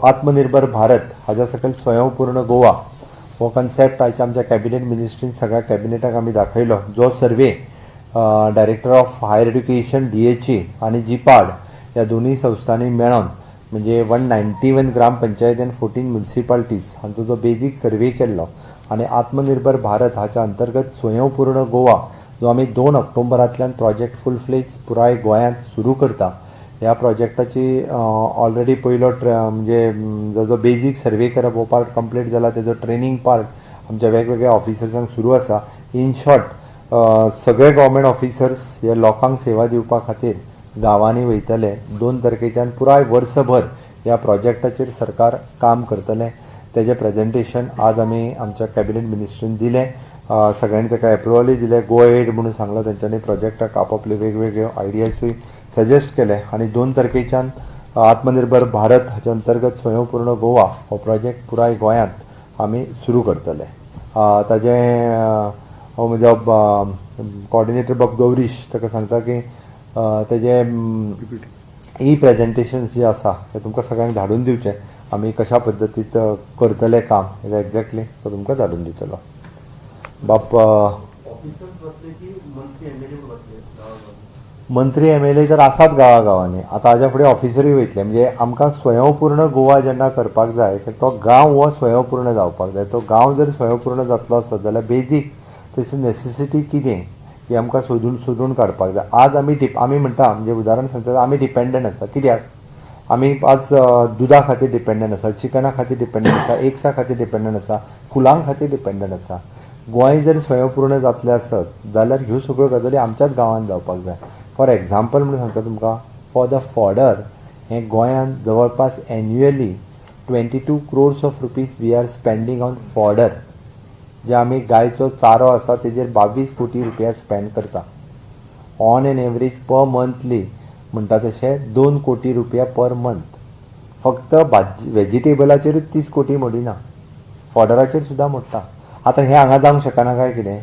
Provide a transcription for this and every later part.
आत्मनिर्भर भारत हाज्या सकयल स्वयंपूर्ण गोवा हो कन्सेप्ट आयच्या आमच्या कॅबिनेट मिनिस्ट्रीन सगळ्या कॅबिनेटाक आमी दाखयलो. जो survey Director of Higher Education, DHE आनी जिपाड ह्या दोनूय संस्थांनी मेळोन, म्हणजे 191 ग्रामपंचायत आनी 14 म्युन्सिपाल्टीज हांचो जो बेजीक सर्वे केल्लो आनी आत्मनिर्भर भारत हाच्या अंतर्गत स्वयंपूर्ण गोवा जो आमी 2 ऑक्टोबरांतल्यान प्रोजेक्ट फूल फ्लेज पुराय गोंयांत सुरू करता. ह्या प्रोजेक्टाची ऑलरेडी पयलो म्हणजे जो बेजीक सर्वे करप हो पार्ट कंप्लीट जाला. तेजो ट्रेनींग पार्ट आमच्या वेगवेगळ्या ऑफिसर्सांक सुरू आसा. इन शॉर्ट, सगळे गव्हर्मेंट ऑफिसर्स हे लोकांक सेवा दिवपा खातीर गांवांनी वयतले. 2 तारखेच्यान पुराय वर्सभर ह्या प्रोजेक्टाचेर सरकार काम करतलें. तेजें प्रेजेंटेशन आज आमी आमच्या कॅबिनेट मिनिस्ट्रीन दिलें. सगळ्यांनी ताका एप्रुवलूय दिलें, गो अहेड म्हणून सांगलां. तेंच्यांनी प्रोजेक्टाक आपापले वेगवेगळे आयडियासूय सजेस्ट केले आनी 2 तारखेच्यान आत्मनिर्भर भारत हाच्या अंतर्गत स्वयंपूर्ण गोवा हो प्रोजेक्ट पुराय गोंयांत आमी सुरू करतले. ताजें हो म्हजो कॉर्डिनेटर बाब गौरीश ताका सांगता की तेजें ई प्रेजेंटेशन्स जे आसा ते तुमकां सगळ्यांक धाडून दिवचें. आमी कशा पद्दतीत करतले काम हें एक्झॅक्टली तो तुमकां धाडून दितलो बाब. ऑफिसर्स वतले की मंत्री, एमएलए पण वतले गांवागावांनी? मंत्री, एमएलए तर आसात गांवागांवांनी. आतां हाज्या फुडें ऑफिसरूय वयतले. म्हणजे आमकां स्वयंपूर्ण गोवा जेन्ना करपाक जाय, तो गांव हो स्वयंपूर्ण जावपाक जाय. तो गांव जर स्वयंपूर्ण जातलो आसत जाल्यार बेजीक तशी नेसेसिटी कितें ही आमकां सोदून सोदून काडपाक जाय. आज आमी आमी म्हणटा, म्हणजे उदाहरण सांगता, आमी डिपेंडंट आसा. कित्याक आमी आज दुदा खातीर डिपेंडंट आसा, चिकना खातीर डिपेंडंट आसा, एग्सा खातीर डिपेंडंट आसा, फुलां खातीर डिपेंडंट आसा. गोंय जर स्वयंपूर्ण जातलें आसत जाल्यार ह्यो सगळ्यो गजाली आमच्याच गांवांत जावपाक जाय. फॉर एग्जाम्पल म्हणून सांगता तुमकां, फॉर the fodder हें गोंयांत जवळपास annually 22 crores of rupees we are spending on fodder. जे आमी गायचो चारो आसा तेजेर 22 कोटी रुपया स्पेंड करता. On an average per monthly म्हणटा तशें 2 कोटी रुपया पर मंथ. फक्त भाजी वेजिटेबलाचेरूच 30 कोटी मोडिना, फॉडराचेर सुद्दां मोडटा. आतां हें हांगा जावंक शकना काय कितें?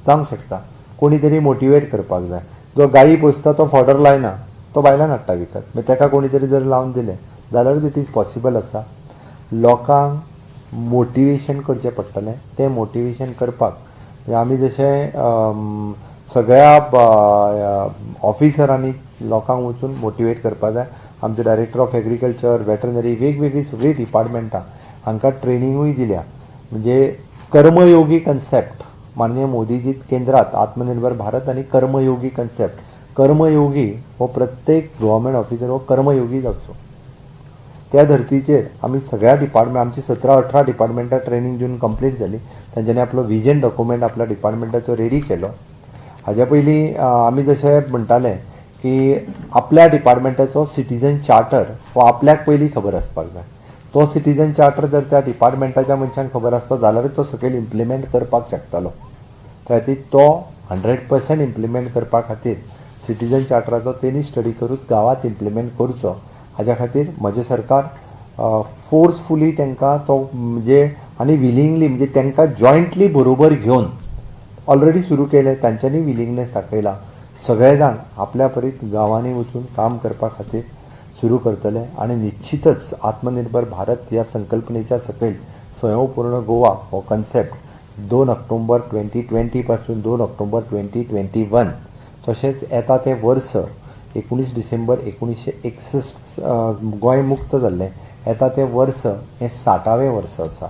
जावंक शकता. कोणी तरी मोटिवेट करपाक जाय. जो गायी पोसता तो फॉडर लायना, तो भायल्यान हाडटा विकत. मागीर ताका कोणी तरी जर लावन दिलें जाल्यारूच it is possible आसा. लोकांक मोटिवेशन करचें पडटलें. तें मोटिवेशन करपाक म्हणजे आमी जशें सगळ्या ऑफिसरांनी लोकांक वचून मोटिवेट करपाक जाय. आमचे डायरेक्टर ऑफ एग्रीकल्चर, वेटरनरी, वेगवेगळीं सगळीं डिपार्टमेंटां हांकां ट्रेनिंगूय दिल्या. म्हणजे कर्मयोगी कन्सेप्ट, माननीय मोदीजी केंद्रात आत्मनिर्भर भारत आनी कर्मयोगी कन्सेप्ट, कर्मयोगी हो प्रत्येक गव्हर्मेंट ऑफिसर हो कर्मयोगी जावचो. त्या धर्तीचेर आमी सगळ्या डिपार्टमेंट, आमची 17-18 डिपार्टमेंटां ट्रेनींग दिवन कंप्लीट जाली. तांच्यांनी आपलो विजन डॉक्युमेंट आपल्या डिपार्टमेंटाचो रेडी केलो. हाज्या पयलीं आमी जशें म्हणटाले की आपल्या डिपार्टमेंटाचो सिटीजन चार्टर हो आपल्याक पयलीं खबर आसपाक जाय. तो सिटीजन चार्टर जर त्या डिपार्टमेंटाच्या मनशांक खबर आसलो जाल्यारूच तो सकयल इम्प्लिमेंट करपाक शकतालो. त्या खातीर तो 100% इम्प्लिमेंट करपा खातीर सिटीजन चार्टराचो तेणी स्टडी करून गांवांत इम्प्लिमेंट करचो, हाज्या खातीर म्हजें सरकार फोर्सफुली तांकां तो म्हणजे आनी विलिंगली, म्हणजे तांकां जॉयंटली बरोबर घेवन ऑलरेडी सुरू केलें. तांच्यांनी विलिंगनेस दाखयला. सगळे जाण आपल्या परीत गांवांनी वचून काम करपा खातीर सुरू करतले आनी निश्चितच आत्मनिर्भर भारत ह्या संकल्पनेच्या सकयल स्वयंपूर्ण गोवा हो कन्सेप्ट 2 ऑक्टोबर 2020 पासून 2 ऑक्टोबर 2021, तशेंच येता तें वर्स 19 डिसेंबर 1961 गोंय मुक्त जाल्लें, येता तें वर्स हें 60वें वर्स आसा.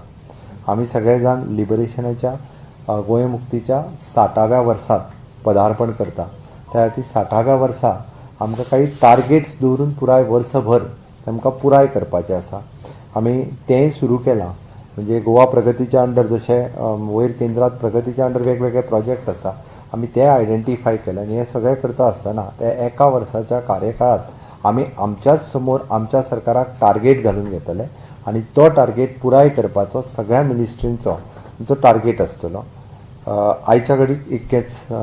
आमी सगळे जाण लिबरेशनाच्या, गोंय मुक्तीच्या 60व्या वर्सात पदार्पण करता. त्या खातीर 60व्या वर्सा आमकां काही टार्गेट्स दवरून पुराय वर्सभर तांकां पुराय करपाचें आसा. आमी तेंय सुरू केलां. म्हणजे गोवा प्रगतीच्या अंडर जशें वयर केंद्रात प्रगतीच्या अंडर वेगवेगळे प्रोजेक्ट आसा, आमी ते आयडेंटिफाय केले आनी हें सगळें करता आसतना त्या एका वर्साच्या कार्यकाळात आमी आमच्याच समोर आमच्या सरकाराक टार्गेट घालून घेतले आनी तो टार्गेट पुराय करपाचो सगळ्या मिनिस्ट्रींचो आमचो टार्गेट आसतलो. आयच्या घडीक इतकेंच.